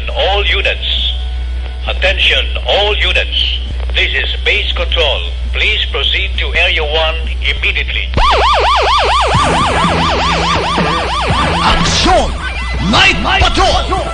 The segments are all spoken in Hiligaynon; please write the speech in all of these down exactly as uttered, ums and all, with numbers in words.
All units. Attention, all units. This is base control. Please proceed to Area one immediately. Action! Night Patrol!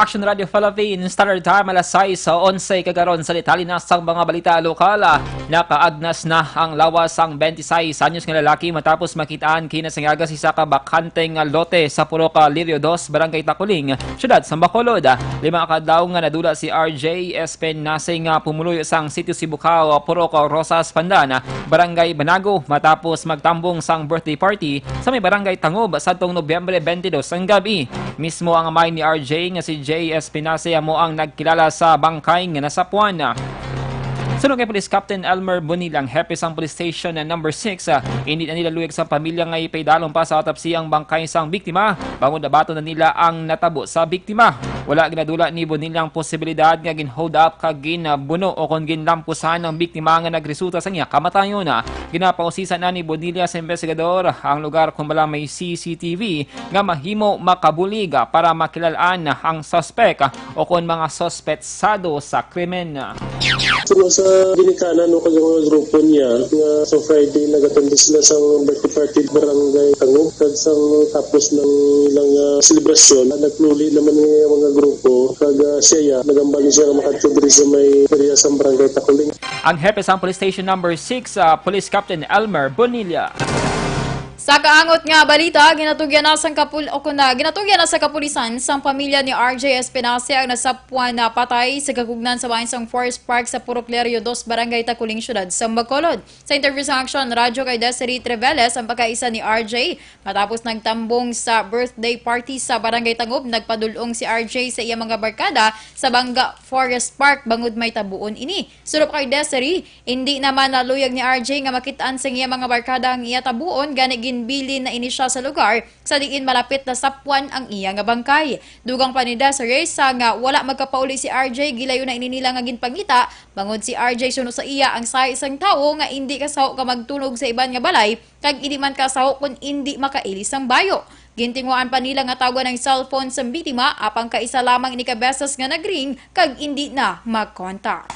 Action Radio Philippines, Standard Time, alas sais onse kagaron. Sa detalye na sang mga balita lokal, ah, nakaagnas na ang lawas sang twenty-six anyos nga lalaki matapos makitaan kinasengaga sa isa ka bakanteng lote sa Purok, ah, Lirio Dos, Barangay Taculing, Siyudad sa Bacolod. Lima ka adlaw nga nadula si R J Espinace nga pumuluyo sang Sitio Sibucao, Purok Rosas, Pandan, Barangay Banago, matapos magtambong sang birthday party sa may Barangay Tangob sadtong Nobyembre twenty-dos ang gabi. Mismo ang amay ni R J nga si Jay Espinace amo ang nagkilala sa bangkay nga nasapuan. Suno kay Police Captain Elmer Bonilla, ang hepe sang Police Station Number six, ah, hindi na nila luyag sa pamilya nga ipaidalom pa sa autopsy ang bangkay sang biktima, bangod nabaton na nila ang natabo sa biktima. Wala ginadula ni Bonilla ang posibilidad nga gin-hold up kag ginbuno o kon ginlampusan ang biktima nga nagresulta sa iya kamatayon. Ginapausisa na ni Bonilla sa investigador ang lugar kon bala may C C T V nga mahimo makabulig para makilal-an ang suspek o kon mga suspetsado sa krimen. Suno sa ginikanan, no, kag mga grupo niya nga sa Friday nagatambong sila sa birthday party barangay Tangob, kag sang tapos ng ilang, ah, selebrasyon, nagpuli naman ni mga grupo kag, ah, siya ya nagambal ni siya nga makadto diri sa may area sa barangay Taculing. Ang hepe sang Police Station Number six, ah, Police Captain Elmer Bonilla. Sa kaangot nga balita, ginatugyan na sang kapul-, o kun na, ginatugyan na sa kapulisan sang pamilya ni R J Espinace ang nasapwan na patay sa kagugnan sa bahin sang Forest Park sa Purok Lirio Dos, Barangay Taculing, Siyudad sa Bacolod. Sa interview sa Action Radio kay Desiree Treveles, ang pagkaisa ni R J, matapos nagtambong sa birthday party sa Barangay Tangob, nagpadul-ong si R J sa iya mga barkada sa Banga Forest Park bangod may tabuon ini. Suno pa kay Desiree, indi naman naluyag ni R J nga makit-an sang iya mga barkada ang iya tabuon, gani ginbilin na ini sia sa lugar sa diin malapit nasapwan ang iya nga bangkay. Dugang pa ni Desiree, sa nga wala magkapauli si R J, gilayon na ini nila nga ginpangita, bangod si R J suno sa iya ang sahi sang tawo nga indi kasaho ka magtunog sa iban nga balay, kag indi man kasaho kon indi makailis sang bayo. Gintinguhaan pa nila nga tawgon ang cellphone sang biktima, apang kaisa lamang ini ka beses nga nag-ring kag indi na makontak.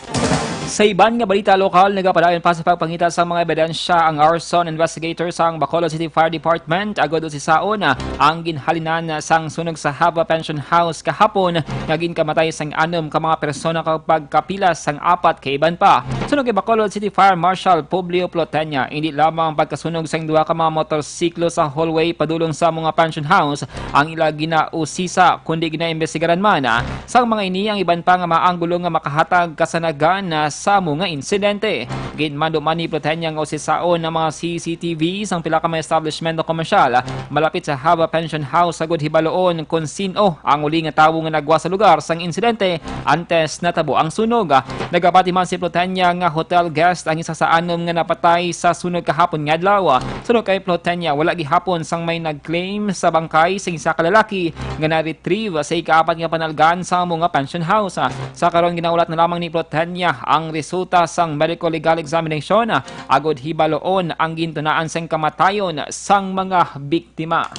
Sa iban nga balita lokal, nagapadayon pa sa pagpangita sang mga ebidensya ang arson investigator sang Bacolod City Fire Department agod usisaon ang ginhalinan sang sunog sa Hava Pension House kahapon nga ginkamatay sang anom ka mga persona kag pagkapila sang apat ka iban pa. Suno kay Bacolod City Fire Marshal Publio Plotenia, indi lamang ang pagkasunog sang duha ka mga motorsiklo sa hallway padulong sa mga pension house ang ila ginausisa, kundi ginaimbestigaran man, ah, sang mga ini ang iban pa nga mga anggulo nga makahatag kasanagan, ah, sa amo nga insidente. Ginmando man ni Plotenia nga usisaon ang mga C C T V sang pila ka mga establishmento komersyal, ah, malapit sa Hava Pension House agud hibaloon kon sin-o ang uli nga tawo nga nagwa sa lugar sang insidente antes natabo ang sunog. Nagapati man si Plotenia nga hotel guest ang isa sa anom nga napatay sa sunog kahapon nga adlaw. Suno kay Plotenia, wala gihapon sang may nag-claim sa bangkay sing isa ka lalaki nga na-retrieve sa ikaapat nga panalgan sa amo nga pension house. Sa karon, ginaulat na lamang ni Plotenia ang resulta sang medical legal examination agud hibaloon ang gintunaan sang kamatayon sang mga biktima.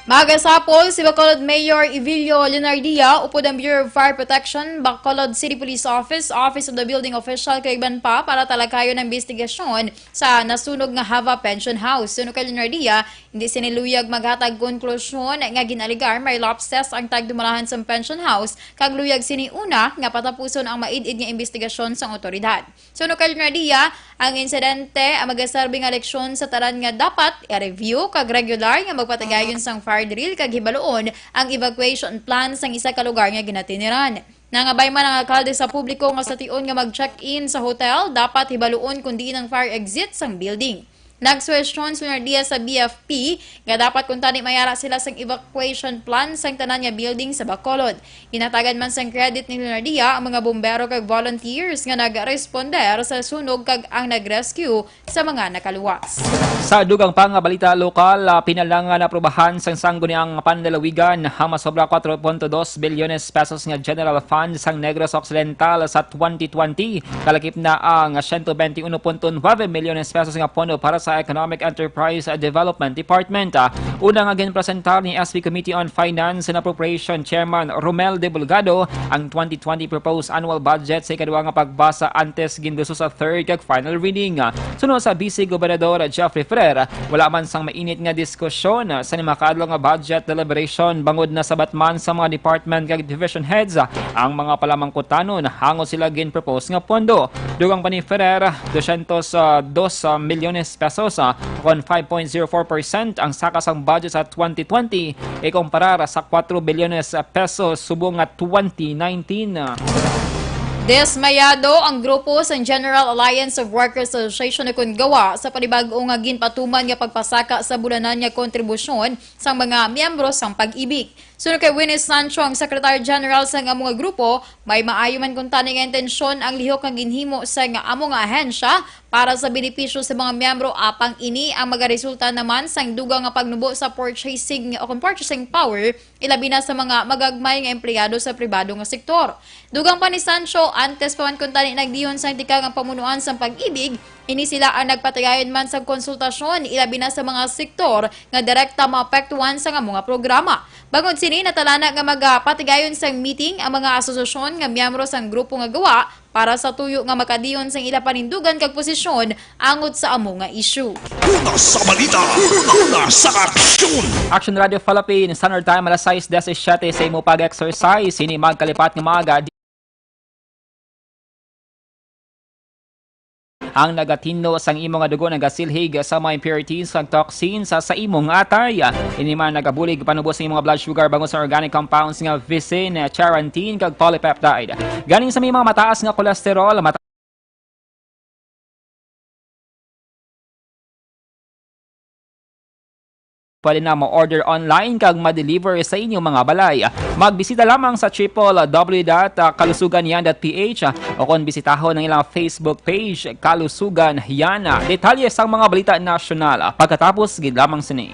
Magasapol si Bacolod Mayor Evilio Leonardia upod ang Bureau of Fire Protection, Bacolod City Police Office, Office of the Building Official, kag iban pa para talakayon ang investigasyon sa nasunog nga Hava Pension House. Suno kay Leonardia, hindi sini luyag maghatag konklusyon nga gin-alegar may lapses ang tagdumalahan sa pension house, kag luyag sini una nga patapuson ang maid-id nga investigasyon sang awtoridad. Suno kay Leonardia, ang insidente ang magaserbi nga leksyon sa tanan nga dapat i-review kag regular nga magpatigayon sang fire drill kag hibaloon ang evacuation plan sang isa ka lugar nga ginatiniran. Nangabay man ang alkalde sa publiko nga sa tion nga mag-check-in sa hotel, dapat hibaloon kon diin ang fire exit sang building. Nagsuhestyon si Lunardia sa B F P nga dapat kuntani mayara sila sang evacuation plan sang tanan nga building sa Bacolod. Ginhatagan man sang credit ni Lunardia ang mga bumbero kag volunteers nga nagresponder sa sunog kag ang nag-rescue sa mga nakaluwas. Sa dugang pa nga balita lokal, ah, pinalangan na aprubahan sang Sangguniang Panlalawigan ang masobra kuwatro punto dos bilyones pesos nga general fund sang Negros Occidental sa twenty twenty. Kalakip na ang siyento bente uno punto nuwebe milyones pesos nga pondo para sa Economic Enterprise Development Department. Ah, una nga ginpresentar ni S B Committee on Finance and Appropriation Chairman Romel Debulgado ang twenty twenty proposed annual budget sa ikaduha nga pagbasa antes ginduso sa third kag final reading. Suno sa Vice Gobernador Jeffrey Ferrer, wala man sang mainit nga diskusyon sa nagkadto nga budget deliberation bangod nasabat man sa mga department kag division heads ang mga palamangkutanon hangod sila ginpropose nga pondo. Dugang pa ni Ferrer, dosyentos dos milyones pesos, ah, kon five point zero four percent ang saka sang budget sa twenty twenty, ikumparar sa kuwatro bilyones pesos subong nga twenty nineteen. Dismayado ang grupo sang General Alliance of Workers Association o kon GAWA sa panibag-o nga ginpatuman nga pagpasaka sa bulanan nga kontribusyon sang mga miyembro sang Pag-ibig. Suno kay Winnie Sancho, ang Secretary General sang amo nga grupo, may maayo man kuntani nga intensyon ang lihok nga ginhimo sang amo nga ahensya para sa benepisyo sa mga miyembro, apang ini ang magaresulta naman sang dugang nga pagnubo sa purchasing o kon purchasing power, ilabi na sa mga magagmay nga empleyado sa pribado nga sektor. Dugang pa ni Sancho, antes pa man kuntani nagdihon sang tikang ang pamunuan sang Pag-ibig, ini sila ang nagpatigayon man sang konsultasyon, ilabi na sa mga sektor nga direkta maapektuhan sang amo nga programa. Bangod sini, natalana nga magapatigayon sang meeting ang mga asosasyon nga miyembro sang grupo nga GAWA para sa tuyo nga makadihon sang ila panindugan kag posisyon angot sa amo nga issue. Una sa balita, una sa aksyon. Action Radio Philippines, Standard Time, alas sais disisiete sa imo pag-exercise. Ini magkalipat nga maaga. Ang nagatinlo sang imo nga dugo nagasilhig sa mga impurities kag toxins sa, sa imong atay. Ini man nagabulig panubo sa imong blood sugar bangod sa organic compounds nga vicin, charantin, kag polypeptide. Ganing sa may mga mataas nga cholesterol, mata- Pwede na ma-order online kag ma-deliver sa inyong mga balay. Magbisita lamang sa triple W dot kalusugan yan dot P H o kon bisitahon ang ilang Facebook page, Kalusugan Yan. Detalye sang mga balita nasyonal pagkatapos gid lamang sini.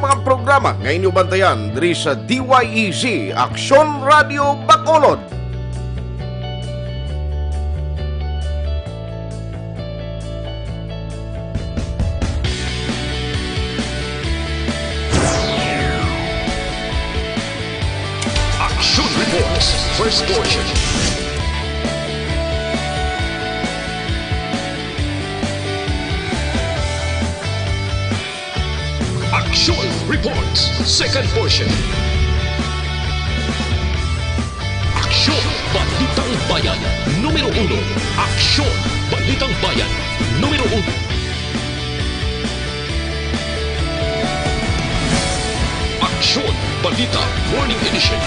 Ang programa nga inyo bantayan diri sa D Y E Z, Aksyon Radio Bacolod. Action Reports, first portion. Action Reports, second portion. Aksyon, Balitang Bayan, numero uno. Aksyon, Balitang Bayan, numero uno. Aksyon, Balita, Morning Edition.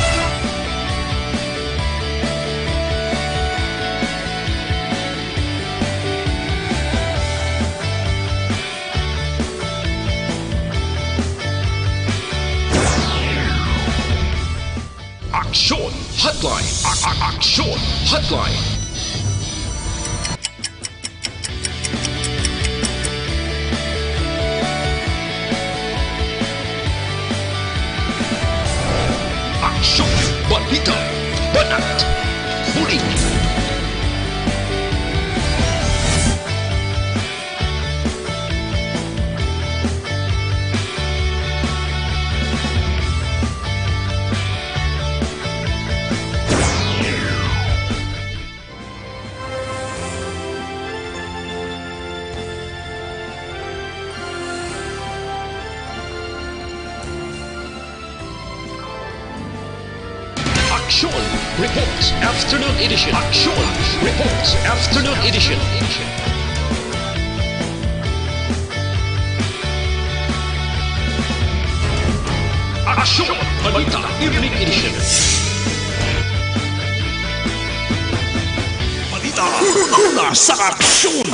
Aksyon Hotline. A- a- Aksyon Hotline. Aksyon, balita, banat, bulig. Action Reports Afternoon Edition. Action Reports Afternoon Edition. Action Balita Evening Edition. Balita una sa aksyon.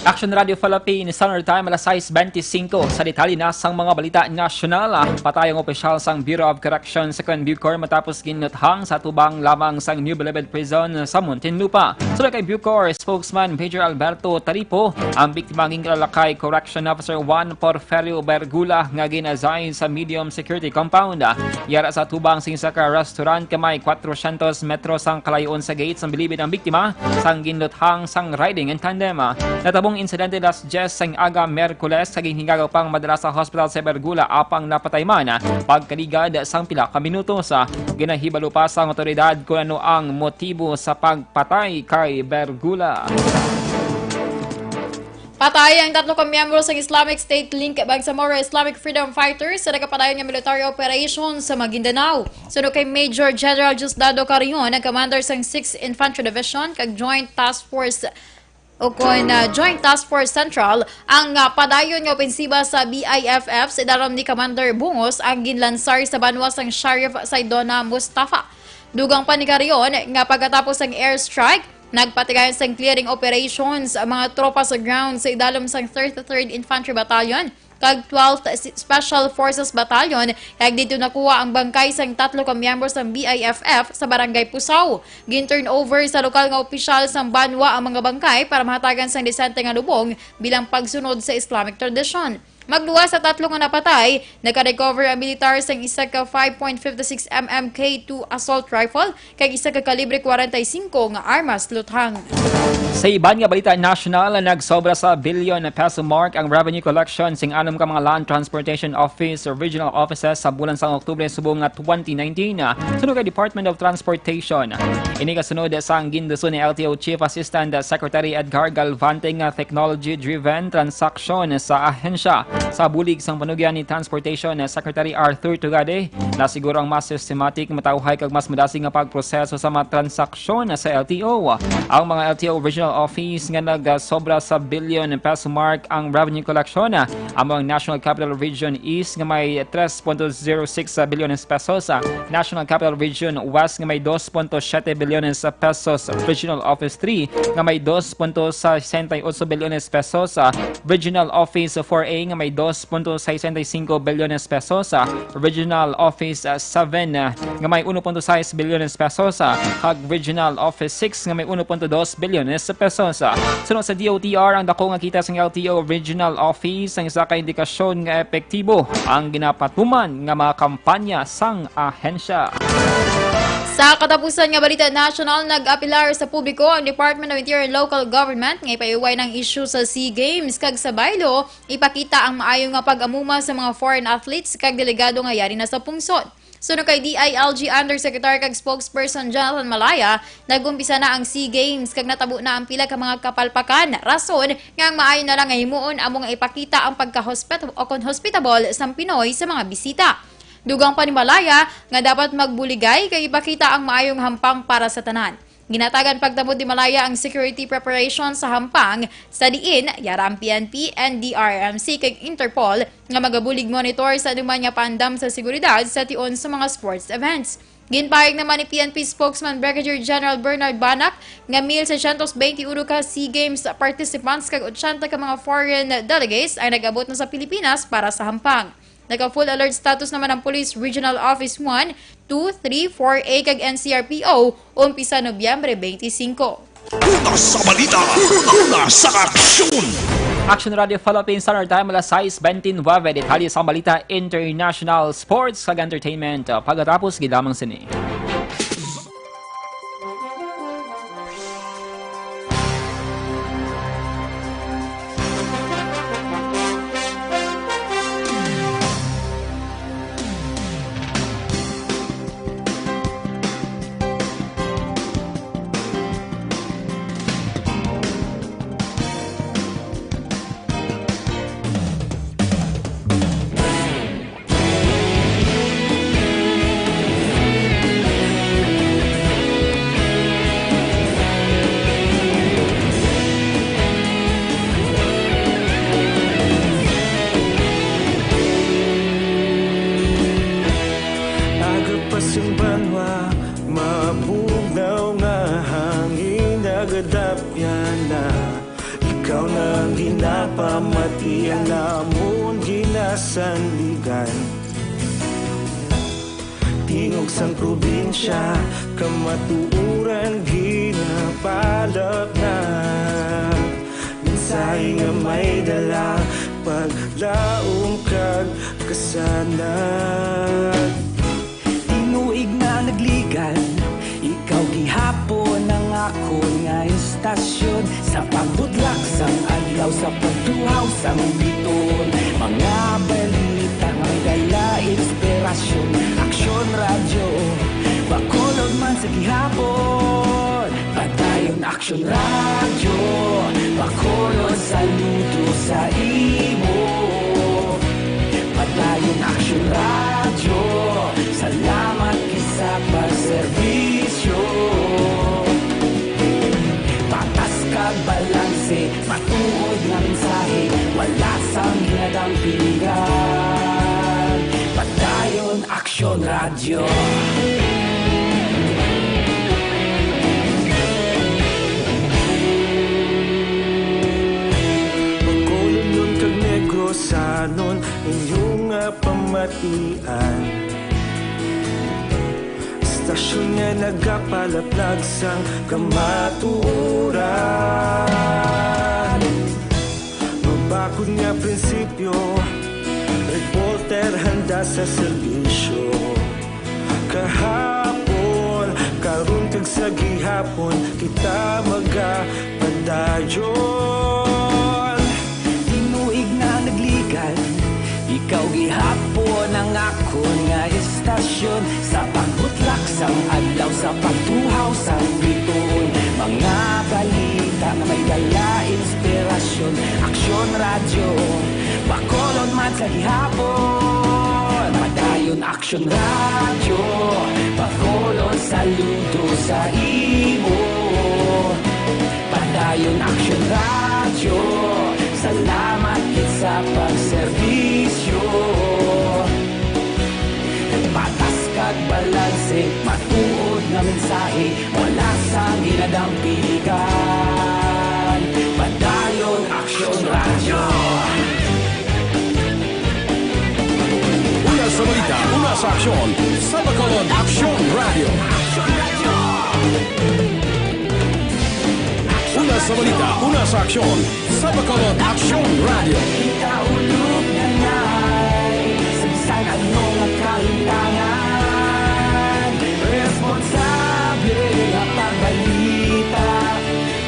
Action Radio Philippines, Standard Time, alas sais benti singko. Sa detalye na sang mga balita nasyonal, ah, patay ang opisyal sang Bureau of Corrections sa Second Bucor matapos ginluthang sa atubang lamang sang New Bilibid Prison sa Muntinlupa. Suno kay Bucor spokesman Major Alberto Taripo, ang biktima ginkalalakay Correction Officer Juan Porferio Bergula nga gin-assign sa medium security compound. Yara sa atubang sing isa ka restaurant nga may kwatrosyentos metro sang kalayo-on sa gate sang bilibid ang biktima sang ginluthang sang riding in tandem. Natabong insidente alas dyes sang aga Miyerkules, sa ginhingagaw pang madala sa hospital si Bergula, apang napatay man pagkaligad sang pila ka minutos. Ginahibalo pa sang awtoridad kon ano ang motibo sa pagpatay kay Bergula. Patay ang tatlo ka miyembro sang Islamic State Link Bangsamoro Islamic Freedom Fighters sa nagapadayon nga military operation sa Maguindanao. Suno kay Major General Diosdado Carrion, ang commander sang Sixth Infantry Division kag Joint Task Force o kon, ah, Joint Task Force Central, ang, ah, padayon nga opensiba sa B I F F sa idalom ni Commander Bungos ang ginlansar sa banwa sang Sharif Saidona Mustafa. Dugang pa ni Carrion nga pagkatapos sang airstrike, nagpatigayon sang clearing operations ang mga tropa sa ground sa idalom sang thirty-third Infantry Battalion kag twelfth S-, Special Forces Battalion, kag didto nakuha ang bangkay sang tatlo ka miyembro sang B I F F sa Barangay Pusaw. Gin-turnover sa lokal nga opisyal sang banwa ang mga bangkay para mahatagan sang disente nga lubong bilang pagsunod sa Islamic tradisyon. Magluwas sa tatlo nga napatay, nakarecover ang militar sang isa ka five point five six M M K two assault rifle kag isa ka kalibre kwarenta y singko nga armas luthang. Sa iban nga balita nasyonal, nagsobra sa bilyon na peso mark ang revenue collection sing anom ka mga Land Transportation Office Regional Offices sa bulan sang Oktubre subong nga twenty nineteen, suno kay Department of Transportation. Ini kasunod sang ginduso ni L T O Chief Assistant Secretary Edgar Galvante nga technology-driven transaction sa ahensya. Sa bulig sang panugyan ni Transportation Secretary Arthur Tugade, nasiguro ang mas systematic, matawhay kag mas madasig nga pagproseso sa mga transaksyon sa L T O. Ang mga L T O Regional Office nga nagsobra sa bilyon peso mark ang revenue collection, ang mga National Capital Region East nga may tres punto zero six bilyones pesos, ah, National Capital Region West nga may dos punto siyete bilyones pesos, Regional Office three nga may dos punto sesenta y ocho bilyones pesos, ah, Regional Office four A nga may dos punto sesenta y cinco bilyones pesos, ah, Regional Office, ah, seven, ah, nga may uno punto sais bilyones pesos, ah, kag Regional Office six nga may uno punto dos bilyones pesos, ah. Suno sa D O T R, ang dako nga kita sang L T O Regional Office ang isa ka indikasyon nga epektibo ang ginapatuman nga mga kampanya sang ahensya. Sa katapusan nga balita nasyonal, nag-apelar sa publiko ang Department of Interior and Local Government nga ipaiway ng issue sa SEA Games kag sa bylaw ipakita ang maayo nga pag-amuma sa mga foreign athletes kag delegado nga yari na sa pungsod. Suno kay D I L G Undersecretary kag Spokesperson Jonathan Malaya, nag-umpisa na ang SEA Games kag natabo na ang pila ka mga kapalpakan, rason nga ang maayo na lang nga himuon amo nga ipakita ang pagka-hospit-, o kon hospitable sang Pinoy sa mga bisita. Dugang pa ni Malaya nga dapat magbuligay kag ipakita ang maayong hampang para sa tanan. Ginatagan pagtamod ni Malaya ang security preparation sa hampang, sa diin yara ang P N P, N D R R M C kag Interpol nga magabulig monitor sa anuman nga paandam sa seguridad sa tion sa mga sports events. Ginpahayag naman ni P N P spokesman Brigadier General Bernard Banac nga mil seiscientos veintiuno ka SEA Games participants kag ochenta ka mga foreign delegates ang nag-abot na sa Pilipinas para sa hampang. Naka-full alert status naman ang Police Regional Office one, two, three, four A kag N C R P O umpisa Nobyembre twenty-five. Una sa balita, una sa aksyon. Action Radio Philippines Standard Time, alas sais bentisinuebe. Detalye sa balita, international, sports, kag entertainment. Pagkatapos, gid lamang sini. Aga pa sing banwa, mabugnaw nga hangin nagadapyan na. Ikaw na ang ginapamati, ang amon ginasandigan. Tingog sang probinsya, kamatuoran ginapalapnag. Mensahe nga may dala, paglaom kag kasanag. Tinuig na nagligan, ikaw gihapon ang akon nga istasyon. Sa pagbudlak sang adlaw, sa pagtuhaw sang bituon, mga balita nga may dala inspirasyon. Aksyon Radyo, Bacolod man sa gihapon. Padayon Aksyon Radyo, Bacolod, saludo sa imo. Padayon Aksyon Radyo, salamat gid sa pagserbisyo. Patas kag balanse, matuod nga mensahe, wala sang ginadampingan. Padayon Aksyon Radyo. Bacolodnon kag Negrosanon, inyo nga pamatian. Istasyon nga nagapalaplag sang kamatuoran. Mabakod nga prinsipyo, reporter handa sa serbisyo. Kahapon, karon kag sa gihapon, kita magapadayon. Tinuig na nagligan, ikaw gihapon ang akon nga istasyon. Sa pagbutlak sang adlaw, sa pagtuhaw sang bituon, mga balita nga may dala inspirasyon. Aksyon Radyo, Bacolod man sa gihapon. Padayon Aksyon Radyo, Bacolod, saludo sa imo. Padayon Aksyon Radyo, salamat gid sa pagserbi. mensahe, wala sang ginadampigan. Padayon Aksyon Radyo. Una sa balita, una sa aksyon, sa Bacolod Aksyon Radyo. Una sa balita, una sa aksyon, sa Bacolod Aksyon Radyo. Ikaulog na ngay, sa bisan ano nga kahintangan, responsable nga pagbalita,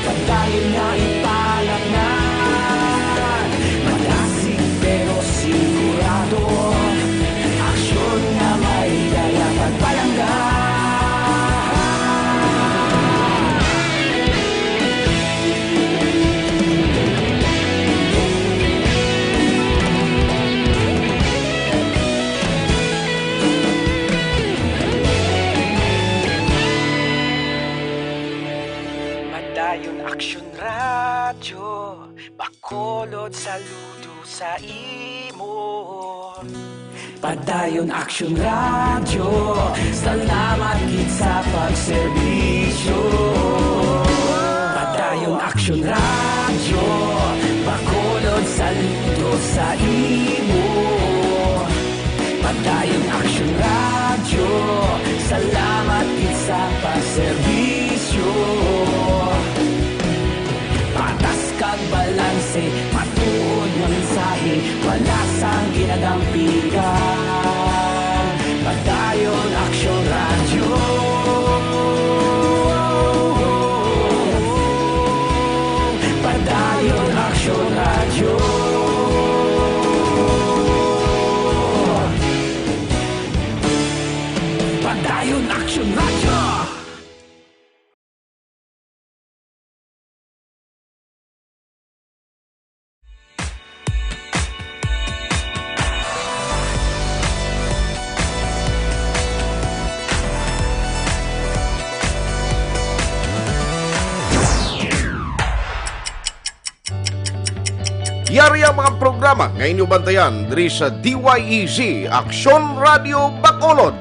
padayon nga ipalatngan. Madasig pero sigurado, aksyon nga may dala pagpalangga. Padayon Aksyon Radyo, Bacolod, saludo sa imo. Padayon Aksyon Radyo, salamat gid sa pagserbisyo. Padayon Aksyon Radyo, Bacolod, saludo sa imo. Padayon Aksyon Radyo, salamat gid sa pagserbisyo. Patas kag balanse, matuod nga mensahe, wala sang ginadampigan. Padayon Aksyon Radyo. Padayon Aksyon Radyo. Padayon Aksyon Radyo. Yari ang mga programa nga inyo bantayan diri sa D Y E Z, Aksyon Radio Bacolod.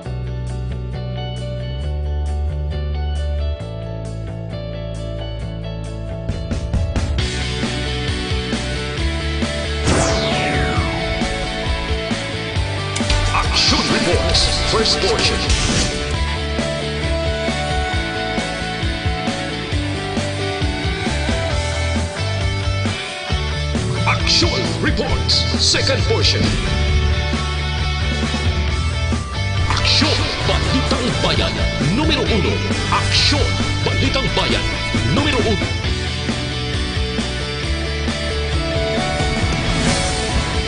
Action Reports, first portion. Action Reports, second portion. Aksyon, Balitang Bayan, numero uno. Aksyon, Balitang Bayan, numero uno.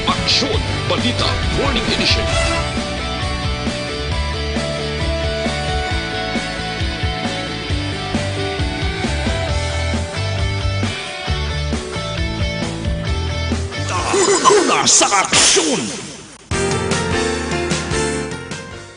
Aksyon, Balita, Morning Edition. Una sa aksyon.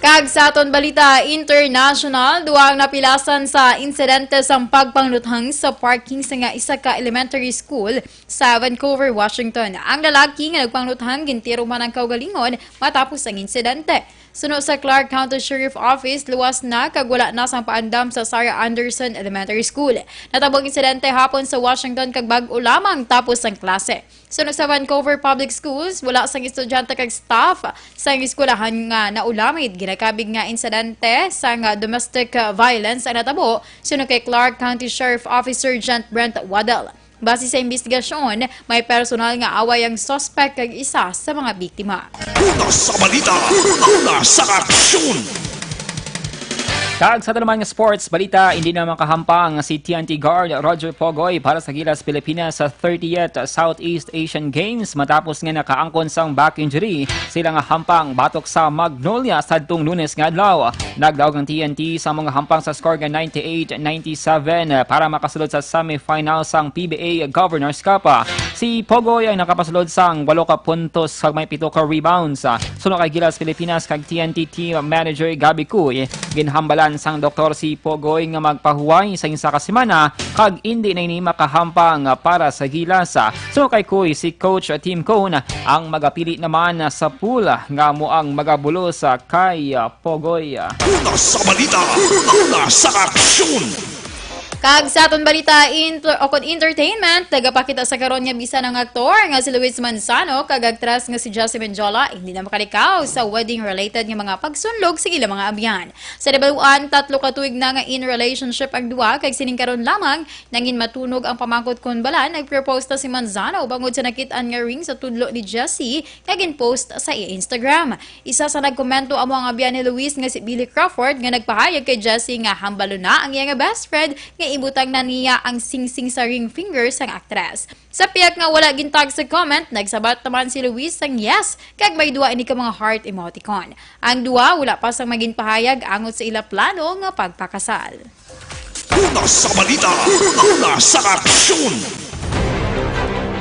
Kag sa aton balita international, duha ang napilasan sa insidente sang pagpangluthang sa parking sa nga isa ka elementary school sa Vancouver, Washington. Ang lalaki nga nagpangluthang gintiro man ang kaugalingon matapos ang insidente. Suno sa Clark County Sheriff Office, luwas na kag wala na sang paandam sa Sarah Anderson Elementary School. Natabo ang insidente hapon sa Washington kag bag-o lamang tapos ang klase. Suno sa Vancouver Public Schools, wala sang estudyante kag staff sang eskwelahan nga naulamid. Ginakabig nga insidente sang domestic violence ang natabo, suno kay Clark County Sheriff Officer Gent Brent Waddell. Base sa imbestigasyon, may personal nga away ang suspect kag isa sa mga biktima. Una sa balita, una sa aksyon. Kag sa naman nga sports balita, hindi na makahampang si T N T guard Roger Pogoy para sa Gilas Pilipinas sa thirtieth Southeast Asian Games matapos nga nakaangkon sang back injury sila nga hampang batok sa Magnolia sadtong Lunes nga adlaw. Nagdaog ang T N T sa mga hampang sa score nga ninety-eight ninety-seven para makasulod sa semifinal sang P B A Governor's Cup. Si Pogoy ang nakapasulod sang walo ka puntos kag may pito ka rebounds. Suno kay Gilas Pilipinas kag T N T team manager Gabby Cuy, ginhambala sang doktor si Pogoy nga magpahuway sa isa ka semana kag indi na ini makahampang para sa gilas. Suno kay Kuy, si Coach Tim Cone ang magapili naman sa pool nga amo ang magabulos kay Pogoy. Una sa balita, una sa aksyon. Kag sa aton balita, inter-, o kon entertainment, nagapakita sa karon nga bisan ang aktor nga si Luis Manzano kag aktres nga si Jessie Mendiola hindi na makalikaw sa wedding-related nga mga pagsunlog sa ilang mga abyan. Sa nabaluan, tatlo ka tuig na nga in relationship ang duwa, kag sining karon lamang nangin matunog ang pamangkot kon bala nagpropose na si Manzano bangod sa nakit-an nga ring sa tudlo ni Jessie nga ginpost sa iya Instagram. Isa sa nagkomento amo ang abyan ni Luis nga si Billy Crawford, nga nagpahayag kay Jessie nga hambalo na ang iya nga best friend nga ibutang na niya ang singsing sa ring finger sang aktres. Sa pihak nga wala gintag sa comment, nagsabat naman si Luis sang yes, kag may duwa ini ka mga heart emoticon. Ang duwa wala pa sang magin pahayag angot sa ila plano nga pagpakasal. Una sa balita, una sa aksyon.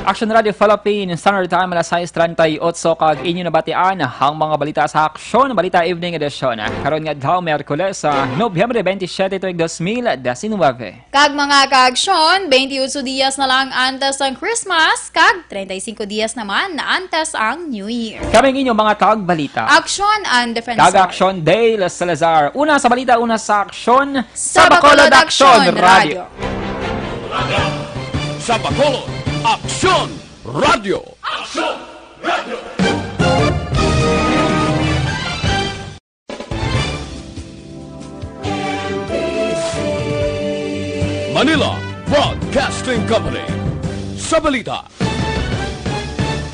Action Radio Philippine Standard Time, alas sais treinta y ocho, kag inyo nabatian ang mga balita sa Aksyon Balita Evening Edition. Karon nga adlaw, Miyerkules, sa Nobyembre twenty-seven, tuig dos mil diecinuebe. Kag mga kaaksyon, twenty-eight dias na lang antes ang Christmas, kag treinta y cinco dias naman na antes ang New Year. Kami ang inyong mga tagbalita. Aksyon and Defensor. Kag Aksyon Dale Salazar. Una sa balita, una sa aksyon. Sa Bacolod, Aksyon Radio. Sa Bacolod, Aksyon Radio. Manila Broadcasting Company. Sa balita,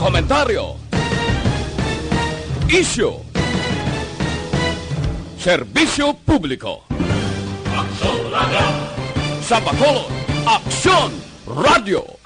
komentaryo, isyu, serbisyo publiko. Aksyon Radio. Sa Bacolod, Aksyon Radio.